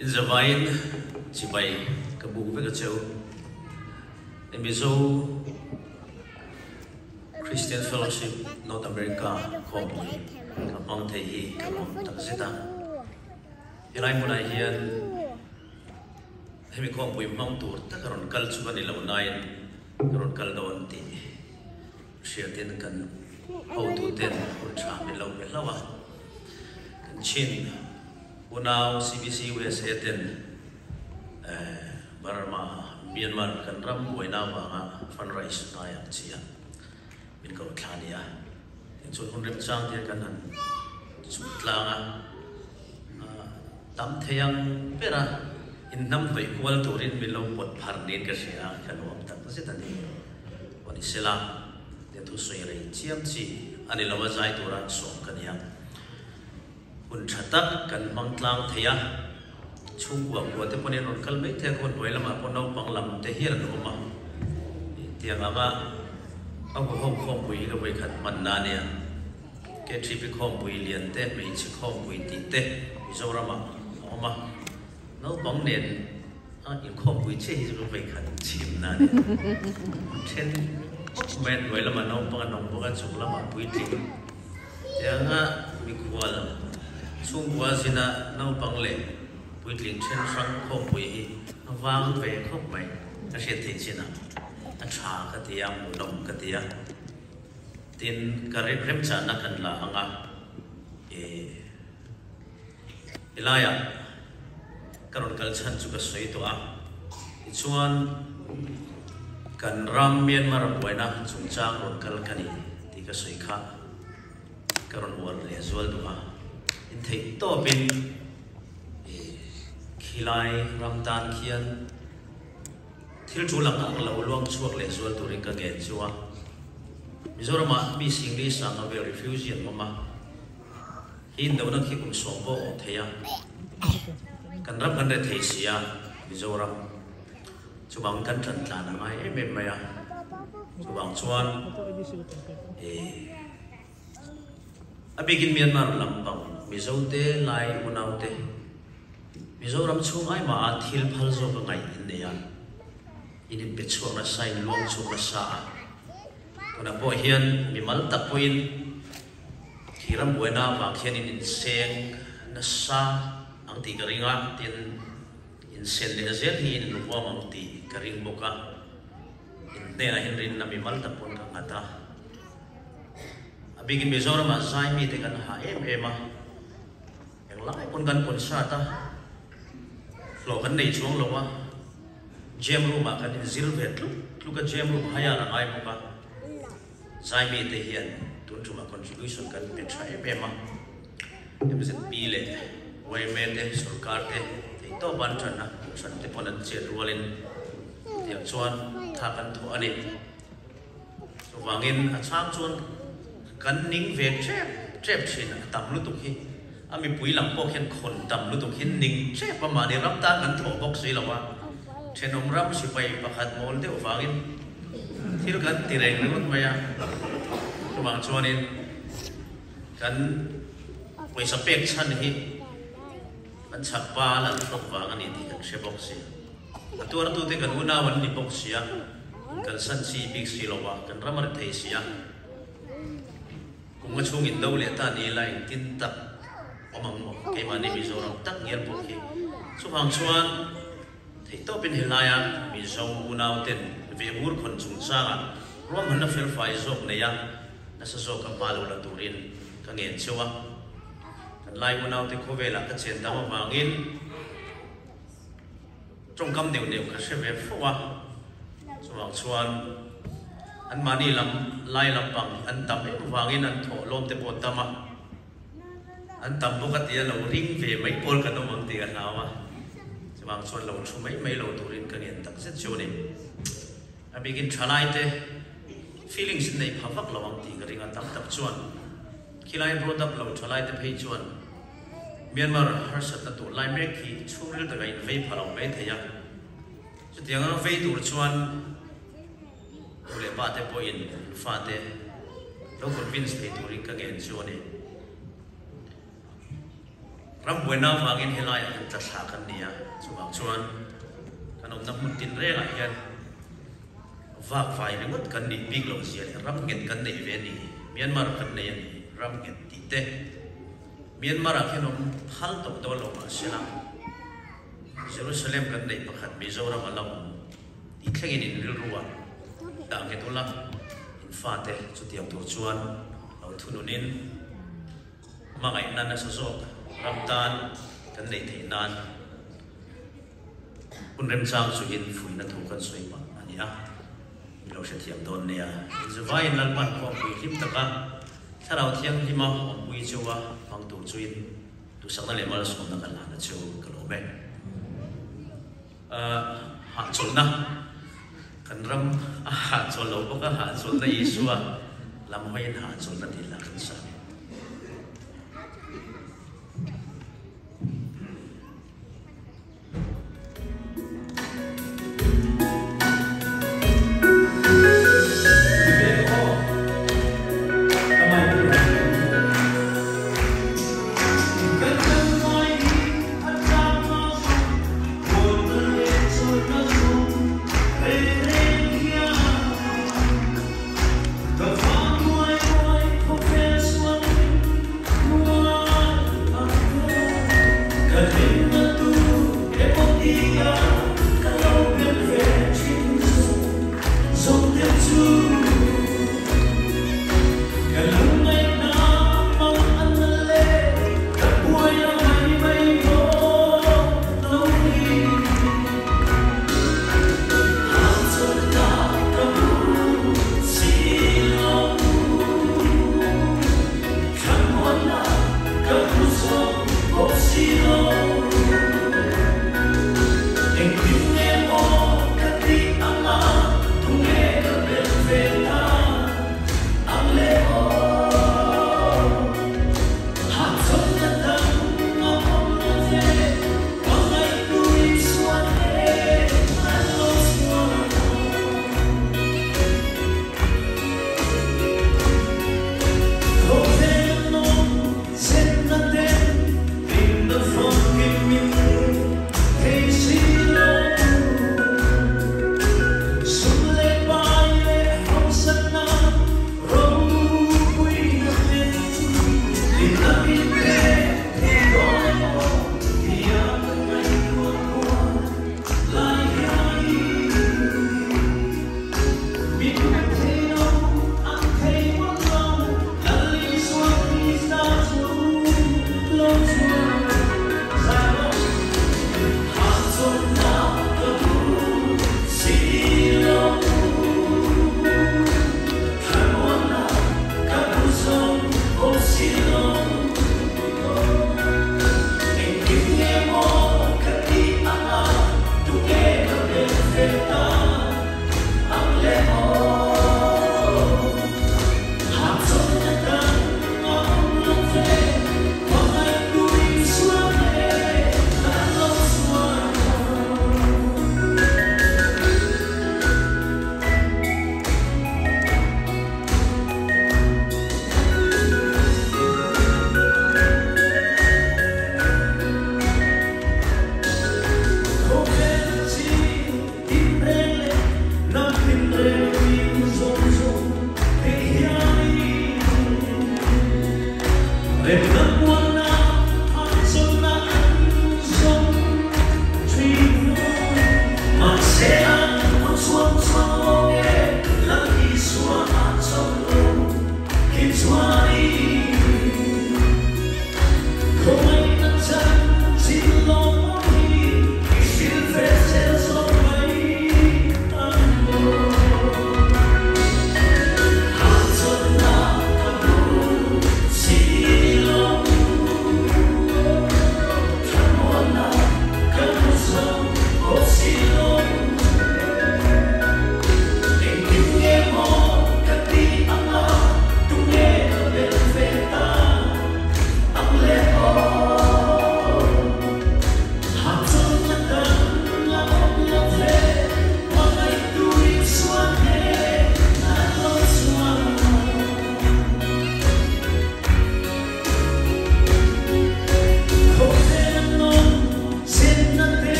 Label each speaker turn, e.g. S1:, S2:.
S1: In zavaiin chibai ka buk vek a cheu. Mizo Christian Fellowship North America khawmpui ka hmang thei hi ka lawm takzet a. Helai hmunah hian hemi khawmpui hmang tur taka rawn kal chu ka ni lo nain ka rawn kal dawn tih hriatin kan hotuten hun tha min lo pe hlauh a. Kan chin unau CBC USA ten Burma, Myanmar kan ram buaina avanga fundraise hnai ang chi a min ko thla a ni a. Tin chuan hun remchang te kan han chhuk tlang a, tam thei ang ber a inhnam hnawih kual turin min lo pawt phar niin ka hria a, ka nuam tak zet a ni. Aw ni sela, tia thu sawi rei chiam chi a ni lo a zai tura sawm ka ni a. Hun tha tak kan hmang tlang thei a, chhungkua kua te pawhin rawn kal mai thei a, khaw hnuai lamah pawh naupang lam te hian an awm a, tiang anga a huho khawmpui hi ka vawikhat hman na nia, KTP khawmpui lian te, hmeichhe khawmpui tih te Mizoramah a awm a, naupang nen a inkhawmpui chiah hi chu ka vawikhat chhim na nia, then awp mai a hnuai lamah naupang an awm bawk a, chung lamah puitling. Tianga mikhual chhungkua zina naupang leh puitling then hrang khawmpui hi a vang ve khawp mai. Ka hriat theih chinah a tha ka ti a, hmuhnawm ka ti a. Tin, ka remchahna kan la ang a, ih helaiah ka rawn kal chhan chu ka sawi tawh a. Tichuan, kan ram Myanmar buaina chungchang rawn kal ka ni tih ka sawi kha ka rawn uar leh zual duh a. Intheih tawpin khilai ram tan khian thil tul ang ang lo luang chhuak leh zual turin ka ngen chu a. Mizoramah mi Singli Sanga vel refugee an awm a. Hi indona khi kum sawm pawh awm thei a, kan ram kan reh thei si a, Mizoram chuvang kan tan tlan a ngai em em mai a, chuvang chuan ih a bikin Myanmar lampang Mizo te Lai unau te Mizoram chhung ai mah a thil phal zawk a ngaih in nei a, in inpe chhuak nasa in luang chhuak nasa a, tunah pawh hian mimal tak pawhin. Khi ram buaina avang khian in inseng nasa ang tih ka ring a, tin insen leh zel hi in inhuam ang tih ka ring bawk a, in hnenah hian rinna mi mal tak pawn ka nghat a. A bikin Mizoramah zai mite kan ha em em a, englai pawn kan concert a, hlawh kan nei chuang lo a, jam room ah kan inzir ve tluk tluk a, jam room hire a ngai bawk a. Zaimi te hian tun tumah contribution kan pe tha em em a, MZP leh yma te, sorkar te theihtawp an tan a, kohhran te pawn an chet rualin tiang chuan tha kan thawh a ni. Chuvangin a chhang chuan kan ning ve tep tep thin a tam lutuk hi, a mipui lam pawh khian khawn tam lutuk hi ning tep a, mahni ram tan kan thawh bawk si lo a, thenawm ram sipai pakhat mawl deuh vangin Thil kan ti reng ringawt mai a, chuvang chuanin kan pawisa pek chhan hi kan chhak pa a lan hlawk vang a ni tih kan hre bawk si. A tuartute kan unau an ni bawk si a, inkalsan chi bik si lo a, kan ram a ri thei si a. Kum nga chhung in do leh ta ni ila engtin tak awm ang maw? Keimahni Mizoram tak ngial pawh khi. Chuvang chuan. Theihtawpin helaia Mizo unauten vehmur khawn chungchangah ruahmanna felfai zawk neia nasa zawka hma lo la turin ka ngen cheu a. Kan Lai unaute khawvelah ka chen dam avangin tawngkam neuh neuh ka hre ve fo a, chuvang chuan anmahni lam Lai lampang an tam em avangin an thawh lawm te pawh tam a. An tam bawk a tia lo ring ve mai pawl kan awm ang tih ka hlau a, chuvang chuan lo thu mai mai lo turin ka ngen tak zet chu a ni. A bikin thalai te feelings in nei pha vak lo ang tih ka ring a, tam tak chuan khilai brought up lo thalai te phei chuan Myanmar harsatna tur lai mek hi chhungril taka in vei pha lo mai thei a, chutiang anga vei tur chuan Nu leh pa te pawhin an fate lo convince thei turin ka ngen chu a ni. Ram buaina avangin helaiah hian tla thla kan ni a, chuvang chuan kan awmna hmun tin rengah hian vak vai ringawt kan nih bik loh zia leh ram nghet kan neih ve a ni, Myanmar kan nei a ni, ram nghet tih te Myanmar ah khian awm phal tawh dawn lo mahsela Jerusalem kan neih pakhat Mizoram a la awm tih thlengin in rilru ah dah nghet ula, in fate chutiang tur chuan lo thununin Hmangaihna nasa zawk ram tan kan neih theih nan hun remchang chuhin fuihna thu kan sawi pah a ni a, mi lo hrethiam dawn nia. Inzuvaiin Lalpan khawmpui hlim taka Thlarau Thianghlima awmpui chu a hmang tur chuin duhsakna leh malsawmna kan lana chu ka lawm e. Hahchawlhna kan ram a hahchawlh lo bawk a, hahchawlhna Isua lam hawiin hahchawlhna tih lah kan sa.